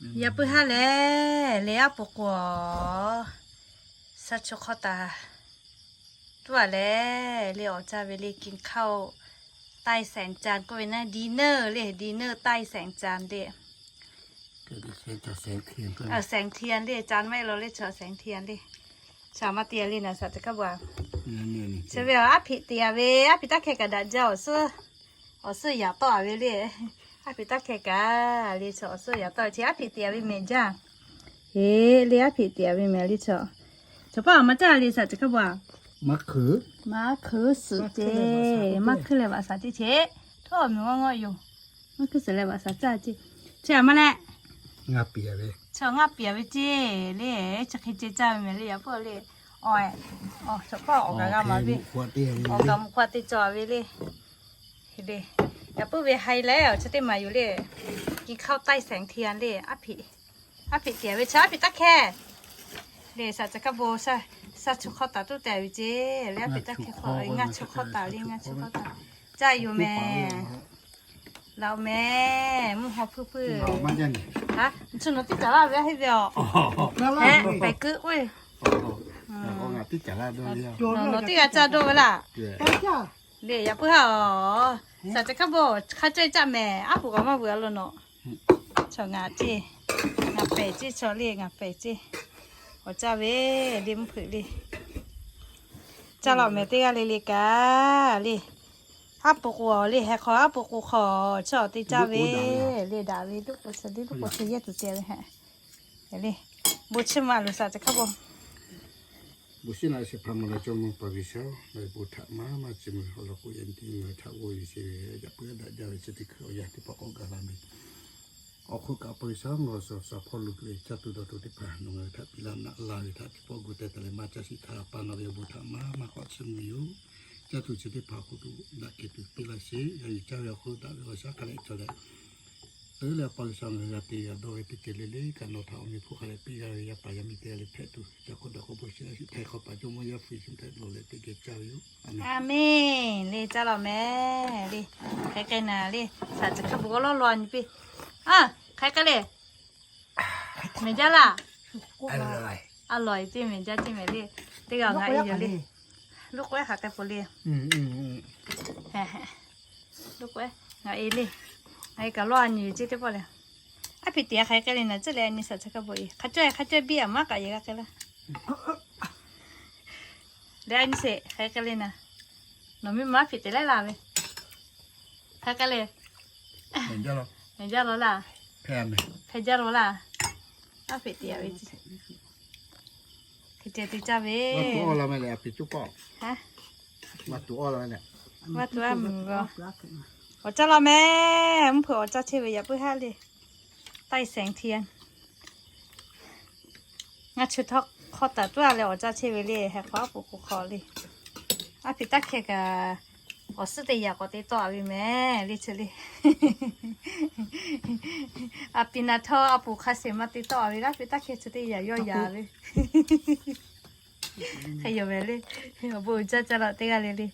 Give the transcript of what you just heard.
Yaꞈ puiˉ haˉ lehˬ, le aˉ po k'o, shaˉ chu hk'awˇ taˍ tuˉ a lehˬ, le awˬ caˇ ve le กินข้าวใต้แสงจันทร์ k'oˆ ve naˉ, dinner le, dinner ใต้แสงจันทร์ le. แสงเทียน le, จันทร์ไม่ร้อน le, แสงเทียน le. Chaw maˇ te le naˍ, shaˍ teˇ hk'aˇ baˬ. Chi ve aˉ hpiꞈ te a ve, aˉ hpiꞈ taˇ hkeh kaꞈ daꞈ jaˇ awˬ suhˉ, awˬ suhˉ yaꞈ tawˆ a ve le. Aˉ hpiꞈ taˇ hkeh kaꞈ le, chaw awˬ suhˉ yaꞈ tawˆ chi aˉ hpiꞈ te a ve mehˍ jaˇ. Heˍ le, aˉ hpiꞈ te a ve mehˍ le chaw. Chaw paˇ awˬ maˇ caˇ le, shaˍ teˇ hk'aˇ baˬ. Maˇ hkeuꞈ suhˍ ce, maˇ hkeuꞈ leh vaꞈ shaˍ teˇ ce. Htawˇ miˬ g'awˇ g'awˇ yoˬ. Maˇ hkeuꞈ suhˍ leh vaꞈ shaˍ caˇ ce. Chi a maˇ leh, ngaˇ piˍ a ve, ngaˇ piˍ a ve ce le. Chi hk'e ce caˇ ve mehˍ le, yaꞈ puiˉ le. Awˬ, chaw paˇ awˬ kaꞈ g'a maˍ ve, awˬ kaꞈ mvuhˇ hk'aw te cawˬ ve le. Le, yaꞈ puiˉ ve ไฮไลท์ awˬ chi teˇ maˬ yoˬ le. กินข้าวใต้แสงเทียน le, aˉ hpiꞈ, aˉ hpiꞈ te a ve chi aˉ hpiꞈ taˇ hkeh le, shaˍ teˇ hk'aˇ baˬ. Shaˉ chu hk'awˇ taˍ tuˉ te a ve ce le, aˉ hpiꞈ taˇ hkeh hk'awˇ, ngaˇ chu hk'awˇ taˍ le, ngaˇ chu hk'awˇ taˍ caˇ yoˬ mehˍ. Laꞈ mehˍ, mvuhˇ haw hpuiˇ hpuiˇ. Chi nawˬ teˇ caˍ laˇ ve a heˆ ve aˬ. Pehˬ kuiˉ k'oˆ ve, nawˬ teˇ g'aˇ caˇ dawˇ ve laˇ. Le, yaꞈ puiˉ haˉ aˬ, shaˍ teˇ hk'aˇ baˬ hk'a caweh caˇ mehˍ, aˉ puˍ k'awꞈ maˇ vuiˬ a lo nawˬ. Chaw ngaˬ ceˇ, ngaˬ pehˬ ceˇ, chaw le ngaˬ pehˬ ceˇ. Awˬ caˇ ve le, mvuhˇ hpeuꞈ le. Caˇ law mehˍ teˇ g'aˇ le le kaꞈ le. Aˉ po k'o le, heh hk'aw aˉ po k'o hk'aw chaw te caˇ ve le, daꞈ ve luˆ k'o chi le, luˆ k'o chi yehˇ tuˬ te ve heh. Le, bon chiˇ ma loˬ, shaˍ teˇ hk'aˇ baˬ. Bon chiˇ ma loˬ, shaˍ hpaˍ mvuhˇ naw cawˇ mvuh pa G'uiˬsha, ngaˬ hui bon htaꞈ maˇ maˇ chi mvuh awˬ lawn k'o, yaꞈ nyi teˇ nyi htaꞈ g'aw yuˬ sheˍ ve, yaꞈ puiˉ daꞈ jaˇ ve chi teˇ hkui awˬ yanˇ teˇ pawˆ k'awꞈ gaˬ la ve. Awˬ hk'oˆ kaꞈ pa G'uiˬsha ngaˬ awˬ suhˍ awˬ suhˍ hpawˇ lo k'o le, caˇ tuˬ dawˬ tuˬ teˇ hpaˍ nawˬ ngaˬ hui htaꞈ piˇ laˇ naꞈ laˇ ve htaꞈ chi pawˆ gu teh taˍ leh maˇ caˇ shiˍ htaˇ, pa nawˬ ve awˬ bon htaꞈ maˇ maˇ k'awꞈ chiˇ mvuh yoˬ. Caˇ tuˬ chi teˇ hpaˍ awˬ hk'oˆ lo daꞈ kehˬ tuˬ piˇ laˇ sheˍ. Yaꞈ nyi caˇ ve awˬ hk'oˆ daꞈ ve awˬ shaˉ hk'a leh cawˬ leh, teuˉ leh pa G'uiˬsha ngaˬ hui g'a te g'a dawˇ ve teˇ ceuˬ le le kaꞈ nawˬ htaꞈ awˬ meꞈ hpfuhˇ hk'a leh piˇ g'a ve yaˇ paˍ yaˇ miˇ teˇ g'aˇ le hpehꞈ tuˬ, ca k'oˆ daꞈ k'oˆ bon shiˍ laˇ sheˍ. Htaiˍ hk'aw paˍ Jawˇmawˇ Yaˇ hpu Yeˍsuˆ htaꞈ lawˬ leh teˇ geh caˇ ve yoˬ. Aˍmenˍ. Le caˇ law mehˍ le. Hk'aˬ hk'e naˍ le, shaˍ teˇ hk'aˇ baˬ g'awˇ lawˇ lawˇ nyi piˇ. Aˬ, hk'aˬ hk'e le. Mehˍ jaˇ laˇ. A lawˬ ceˇ mehˍ jaˇ ceˇ mehˍ le. Teˇ g'aˇ ngaˬ e yoˬ le. Luˇ k'oˆ ehˉ hk'aˬ hk'e po le. Luˇ k'oˆ ehˉ ngaˬ e le. Ngaˬ e kaꞈ lawˇ a nyi ve ceˇ teˇ pawˆ le. Aˉ hpiꞈ teꞈ a hk'aˬ hk'e le naˍ, ceˇ leh a nyi shaˍ teˇ hk'aˇ baˬ e hk'a cawˇ hk'a cawˇ biˇ a maˇ k'aꞈ yehˬ g'a hk'e laˇ. Leh a nyi sheˍ hk'aˬ hk'e le naˍ. Nawˬ miˇ ma aˉ hpiꞈ teꞈ laiˉ la ve. Hk'aˬ hk'e le. Mehˍ jaˇ law laˇ. Hpehꞈ jaˇ law laˇ. Aˉ hpiꞈ teꞈ a ve. Hk'e ceh te caˇ ve. Maˇ tuˬ a mvuˬ g'a. Awˬ caˇ law mehˍ, mvuhˇ hpeuꞈ awˬ caˇ chehˇ ve yaꞈ puiˉ haˉ le. Taˇ sehˍ hti a. Ngaˇ chi hk'awˇ taˍ tuˉ a leh awˬ caˇ chehˇ ve le, heh hk'aw aˉ poꞈ k'o hk'aw le. Aˉ hpiꞈ taˇ hkeh kaꞈ, awˬ suhˉ teˇ yaꞈ k'awꞈ te tawˆ a ve mehˍ le chi le. A piˍ naˍ htawˇ a poˍ hk'a sheˍ maˇ te tawˆ a ve, aˉ hpiꞈ taˇ hkeh chi teˇ yaꞈ yawˇ yaꞈ ve. Hk'e yoˬ mehˍ le. Awˬ bon uiˍ jaˇ caˇ law teˇ g'aˇ le le.